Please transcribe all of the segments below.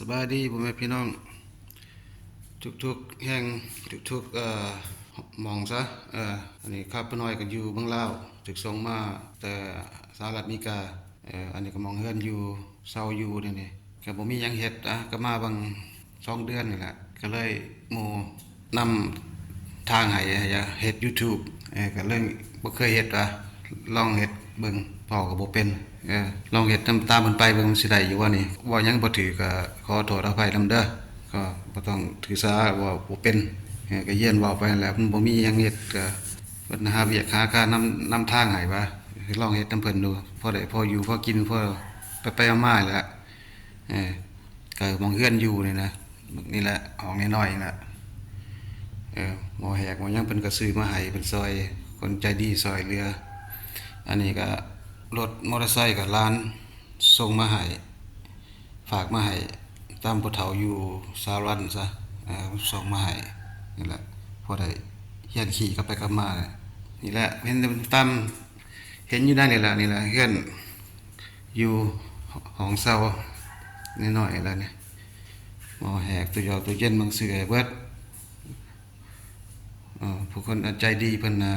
ສະບາຍດີພໍ່ແມ່ພີ່ນ້ອງທຸກໆແຫ່ງ ທຸກໆ ເອີ ໝ່ອງຊະ. ເອີ ອັນນີ້ຂ້າພະນ້ອຍກໍຢູ່ເມືອງລາວ ຖືກສົ່ງມາແຕ່ສະຫະລັດອາເມລິກາ. ເອີ ອັນນີ້ກໍໝ່ອງເຮືອນຢູ່ ເຊົ່າຢູ່ນີ້ ກໍບໍ່ມີຫຍັງເຮັດ ອະ ກໍມາຫວ່າງສອງເດືອນນີ້ແຫຼະ ກໍເລີຍໝູ່ນຳທາງໃຫ້ ໃຫ້ເຮັດ YouTube. ເອີ ກໍເລີ່ມບໍ່ເຄີຍເຮັດ ວ່າລອງເຮັດເບິ່ງ ເວົ້າກໍບໍ່ເປັນ. ເອີ ລອງເຮັດນຳຕາມເພິ່ນໄປເບິ່ງ ມັນຊິໄດ້ຢູ່ບໍ່ນີ້. ເວົ້າຫຍັງບໍ່ຖືກກໍຂໍໂທດອະໄພນຳເດີ ກໍບໍ່ຕ້ອງຖືສາ ເວົ້າບໍ່ເປັນ. ເອີ ກໍຢ້ຽນເວົ້າໄປຫັ້ນແຫຼະ ມັນບໍ່ມີຫຍັງເຮັດ ກໍເພິ່ນຫາວຽກຫາການນຳ ນຳທາງໃຫ້ ວ່າລອງເຮັດນຳເພິ່ນດູ ພໍໄດ້ພໍຢູ່ພໍກິນ ພໍໄປໆມາໆແຫຼະ. ເອີ ກໍໝ່ອງເຮືອນຢູ່ນີ້ນະ ນີ້ແຫຼະ ຫ້ອງນ້ອຍໆນີ້ແຫຼະ. ເອີ ໝໍແຫກໝໍຫຍັງເພິ່ນກໍຊື້ມາໃຫ້ ເພິ່ນຊ່ອຍ ຄົນໃຈດີຊ່ອຍເຫຼືອ. ອັນນີ້ກໍລົດມໍເຕີໄຊກໍຫຼານສົ່ງມາໃຫ້ ຝາກມາໃຫ້ຕາມຜູ້ເຖົ້າຢູ່ສະຫະລັດຊະ ເອີ ສົ່ງມາໃຫ້. ນີ້ແຫຼະ ພໍໄດ້ຮຽນຂີ່ກັບໄປກັບມາ. ນີ້ແຫຼະ ເຫັນຕາມ ເຫັນຢູ່ໃນນີ້ແຫຼະ ນີ້ແຫຼະ ເຮືອນຢູ່ຫ້ອງເຊົ່ານ້ອຍໆແຫຼະນີ້. ໝໍແຫກ ຕູ້ຢອກ ຕູ້ເຢັນ ໝັງສືໃຫ້ເບິດ. ເອີ ຜູ້ຄົນໃຈດີເພິ່ນ ອ່າ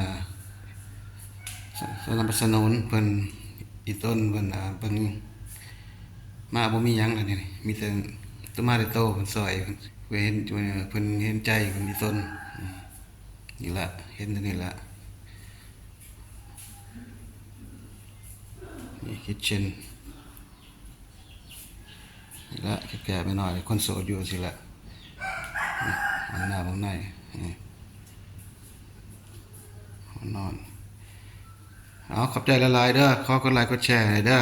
ສະໜັບສະໜູນ ເພິ່ນອີ່ຕົນ ເພິ່ນ ອ່າ ເບິ່ງ ມາບໍ່ມີຫຍັງແລ້ວນີ້ ມີແຕ່ໂຕມາແຕ່ໂຕ ເພິ່ນຊ່ອຍ ເພິ່ນເຫັນ ເພິ່ນເຫັນໃຈ ເພິ່ນອີ່ຕົນ. ນີ້ລະ ເຫັນແຕ່ນີ້ລະ ນີ້ຄິດເຊັ່ນ ນີ້ລະ ແຄບໆນ້ອຍໆ ຄົນໂສດຢູ່ຊີ້ລະ. ນີ້ ຫ້ອງນ້ຳ ຫ້ອງໃນ ນີ້ ຫ້ອງນອນ. ເອົາ ຂອບໃຈຫຼາຍໆເດີ ຂໍກົດໄລກົດແຊໃຫ້ເດີ.